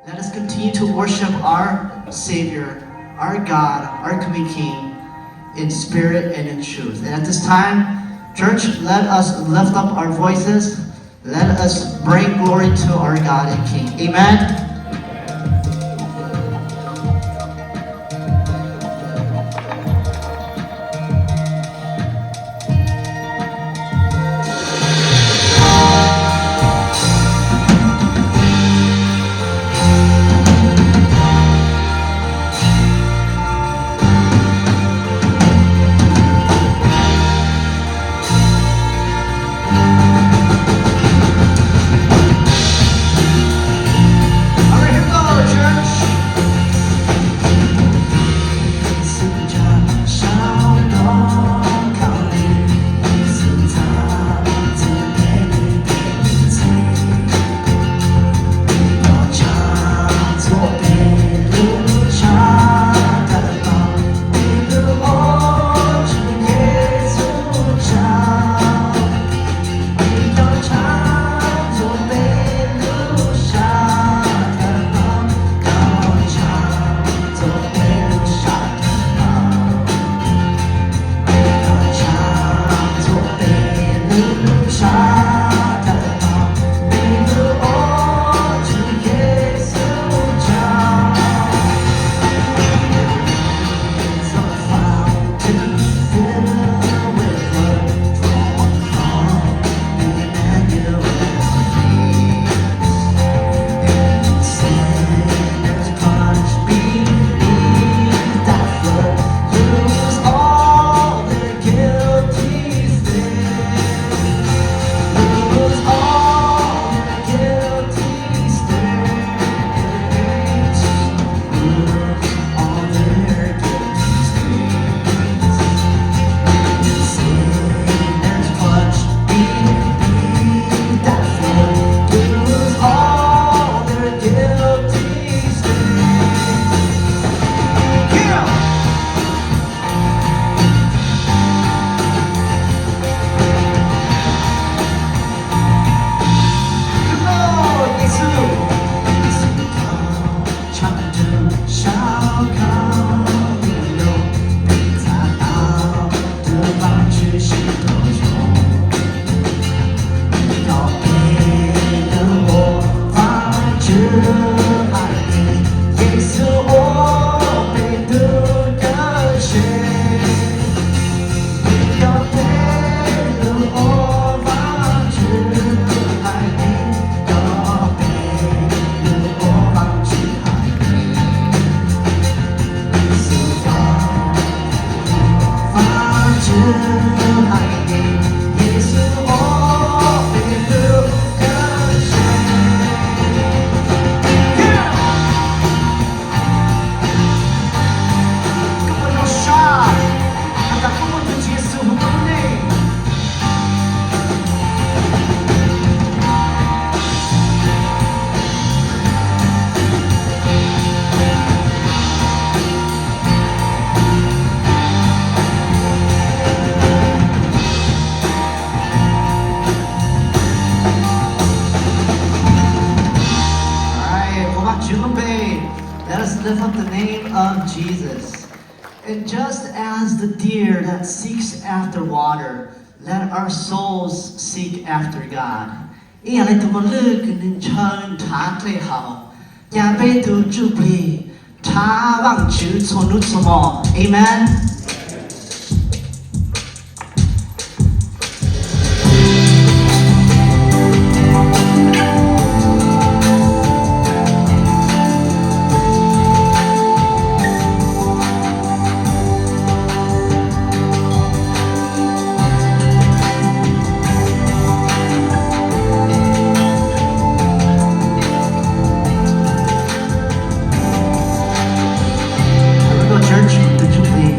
Let us continue to worship our Savior, our God, our coming King, in spirit and in truth. And at this time, church, let us lift up our voices. Let us bring glory to our God and King. Amen. All right, ua Vajtswv lub npe. Let us lift up the name of Jesus. And just as the deer that seeks after water, let our souls seek after God. Ib yam li tus mos lwj kws nws ntshaw nrhav dlej haus, cas peb tus ntsuj plig nrhav Vajtswv txhua hnub txhua hmo. Amen. Church, tus ntsuj plig.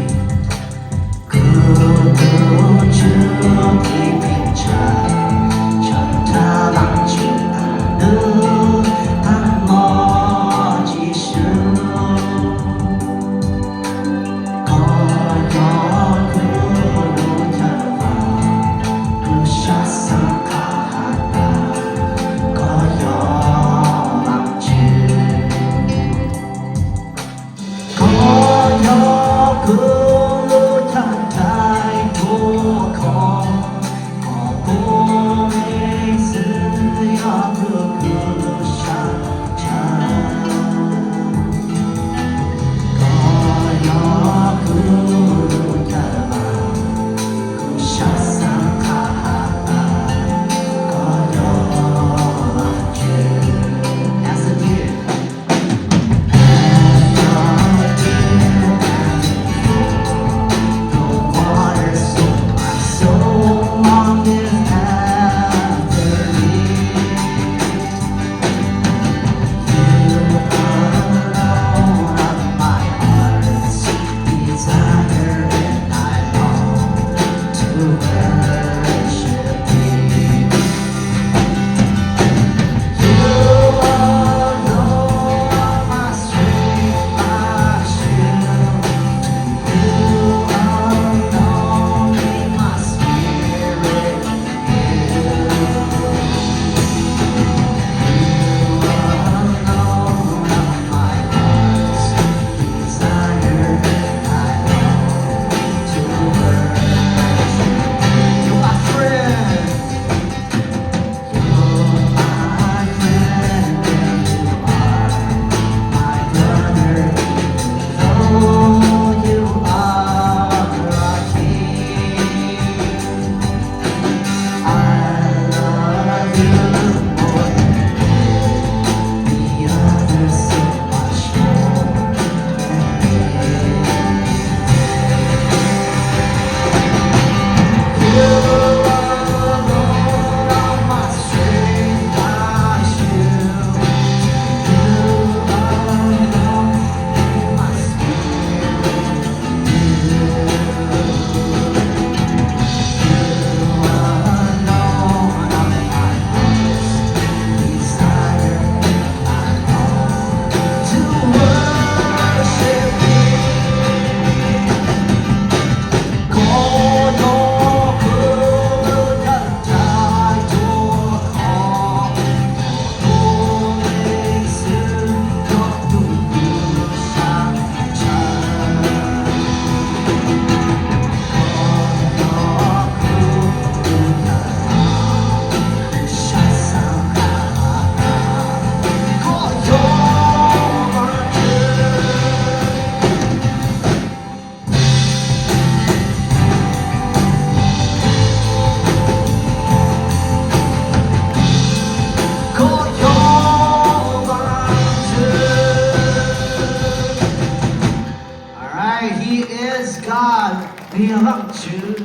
All right, he is God. Nws yog Vaajtswv.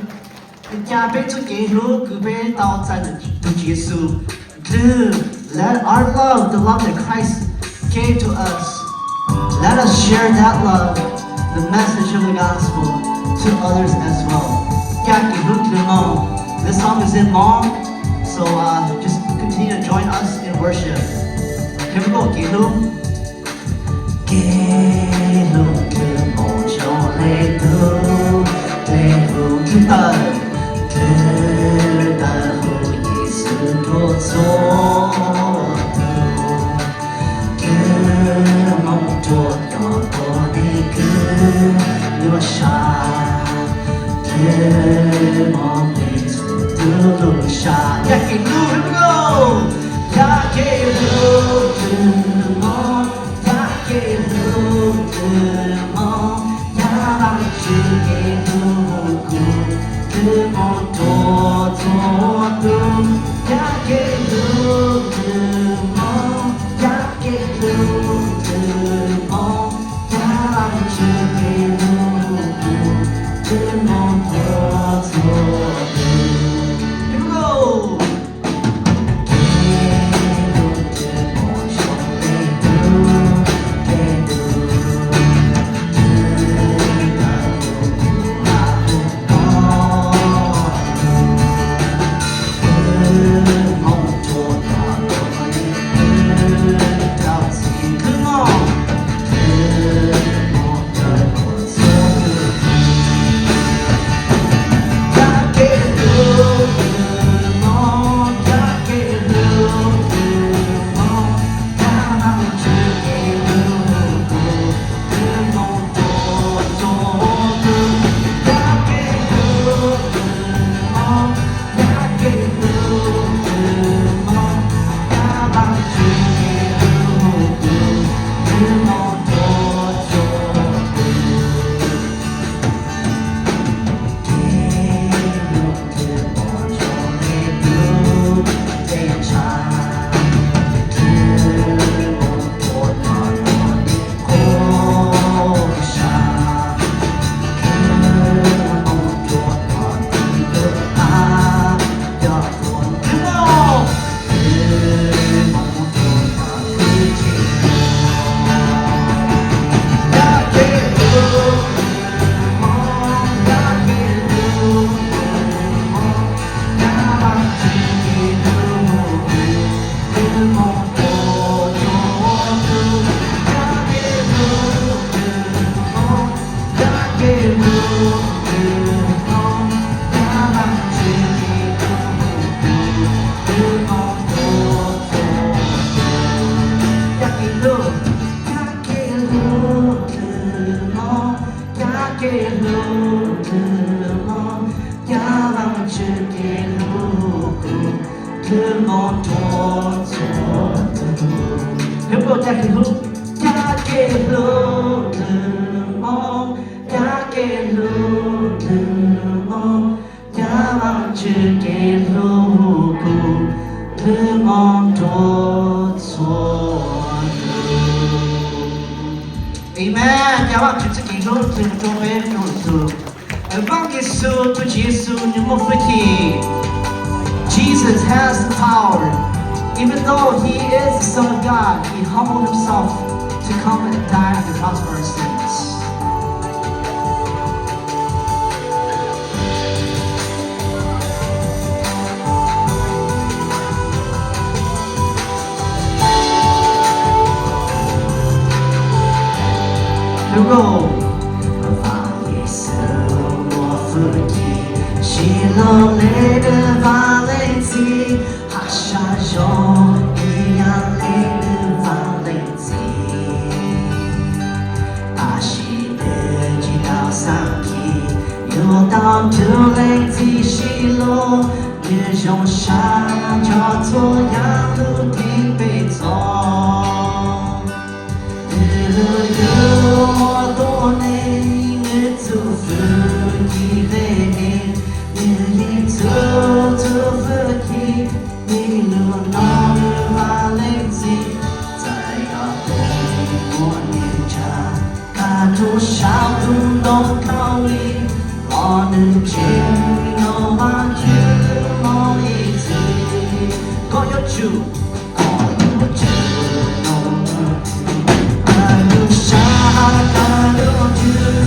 Ua cas peb txuj kev hlub kws peb tau txais ntawm tus Tswv Yexus, Let our love, the love that Christ gave to us, let us share that love, the message of the gospel, to others as well. Ua cas kev hlub dlhwm no. This song is in Hmong, so uh, just continue to join us in worship. Kev hlub, kev hlub dlhwm no zoo le tug dlej hu, dlhwm tawm, dlhwm tawm hu Yexus rua txhua tug. Dlhwm no rua cov tuab neeg kws yuav sab, dlhwm no peb txhua tug lub sab. Yog kev hlub, here we go. Yog kev hlub dlhwm no, yog kev hlub dlhwm no, yog Vaajtswv kev hlub hu kuv dlhwm no rua txhua tug. Yog kev hlub dlhwm no, yog kev hlub dlhwm no, yog Vaajtswv kev hlub hu kuv dlhwm no rua txhua tug. Here we go. Hlub nws mog, cav Vaajtswv kev hlub kuv, hlub mog rua txhua tus. Hlub, cav kev hlub, cav kev hlub nws mog, cav kev hlub nws mog, cav Vaajtswv kev hlub kuv, hlub mog rua txhua tus. Amen. Cav Vaajtswv txuj kev hlub hlub rua peb txhua tus. Vaaj Yexus, tus Tswv Yexus nws muaj hwj chim. Jesus has the power. Even though he is the Son of God, he humbled himself to come and die on the cross for our sins. Tus Vaaj Yexus muaj hwj chim, sib laug le nws Vaaj Leej Txiv, hab sab zog ib yaam le nws Vaaj Leej Txiv. Tab sis nws tsi tau xaam kis yuav tau nrug Leej Txiv sib luag, nws zoo sab nrho txhua yaam lug theej peb txoj. Nws lug yug ua tuab neeg, nws txuj hwj chim qee heev, nws yeej txuj txuj hwj chim, ib lug nov nws Vaaj Leej Txiv, txhais tau tes muab nws tsa, kag rua saum ntoo Kalvari, los nws tsev nov Vaajtswv mob ib txhis. Koj yuav tsum, koj yuav tsum, koj yuav tsum, koj yuav tsum, koj yuav tsum,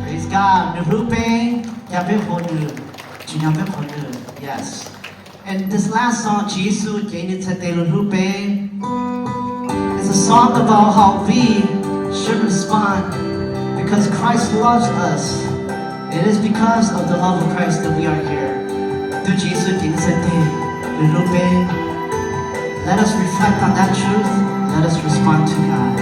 Praise God, nws hlub peb, yog peb qhuas nws, tsis yog peb qhuas nws. Yes. And this last song, Tswv Yexus ces nws txhais tes lug hlub peb. It's a song about how we should respond because Christ loves us. It is because of the love of Christ that we are here. Tus Tswv Yexus ceev xwm tiag, nws hlub peb. Let us reflect on that truth. Let us respond to God.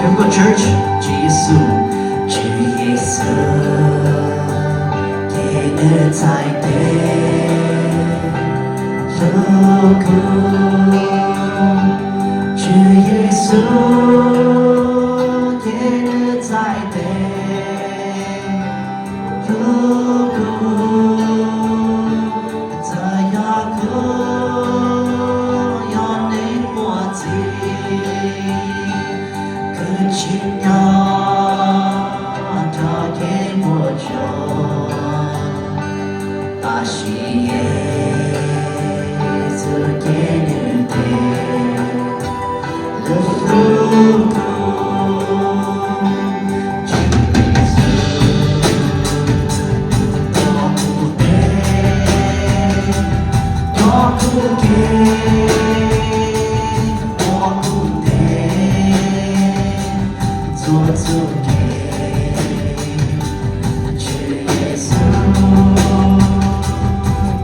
Everyone, church, Tswv Yexus, Tswv Yexus, ces nws txhais tes hlub kuv. Tswv Yexus, ces nws txhais tes hlub kuv. Txawm yog kuv yog neeg muaj txim, kuv tsim nyog nrog kev puas tsuaj, tab sis Yexus ces nws tes hlub kuv. Tswv Yexus, ua kuv tes, coj kuv kev, ua kuv tes, txhua txhua kev. Tswv Yexus,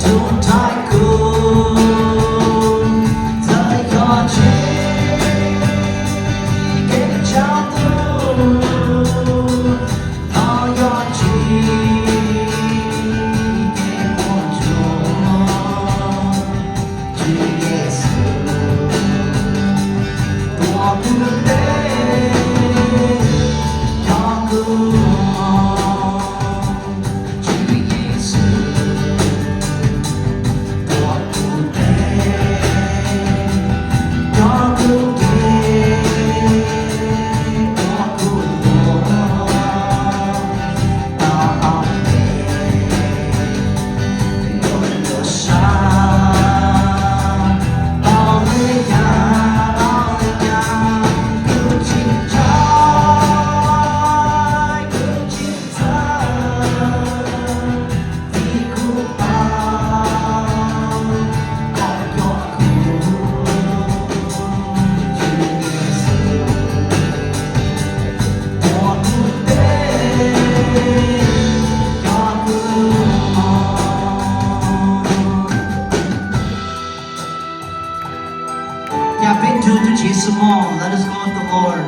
tus rais kuv, txawm yog tsis kev tsa tus, txawm yog tsis kev puas tsuaj, Tswv Yexus, ua kuv tes, coj kuv mus. Tswv Yexus, ua kuv tes, coj kuv kev, ua kuv tes, tau hauv tes, yuav luag saib, tau li cas, tau li cas, kuv tsis ntshai, kuv tsis ntshai, vim kuv paub koj coj kuv, Tswv Yexus, ua kuv tes, coj kuv mus. Yog peb nrog tus Tswv Yexus mog, let us go with the Lord.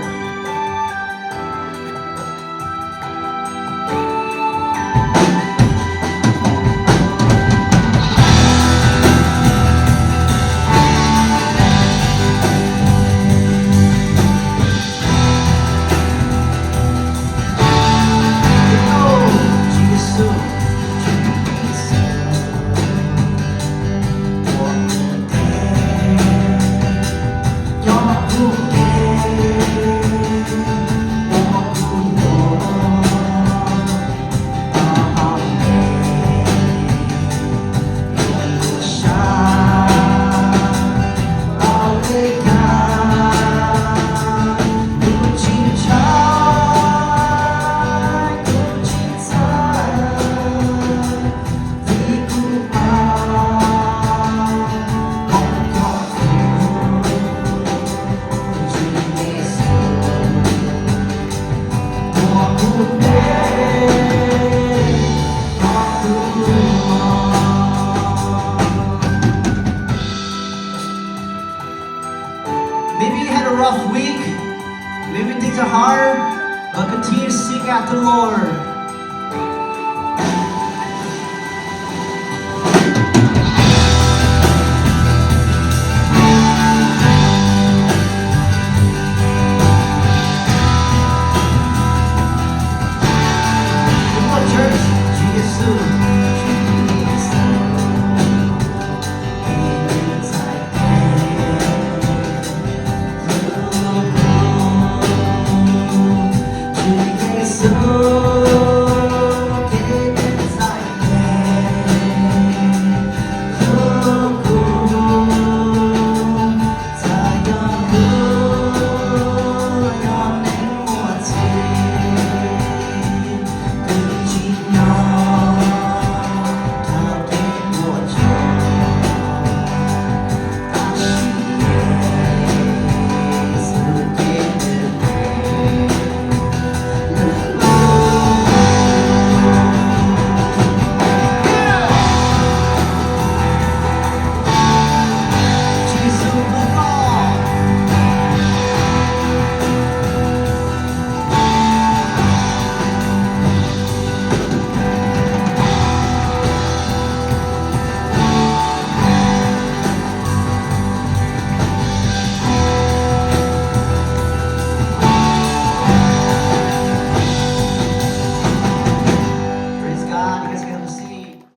Maybe you had a rough week. Maybe things are hard, but continue to seek after the Lord.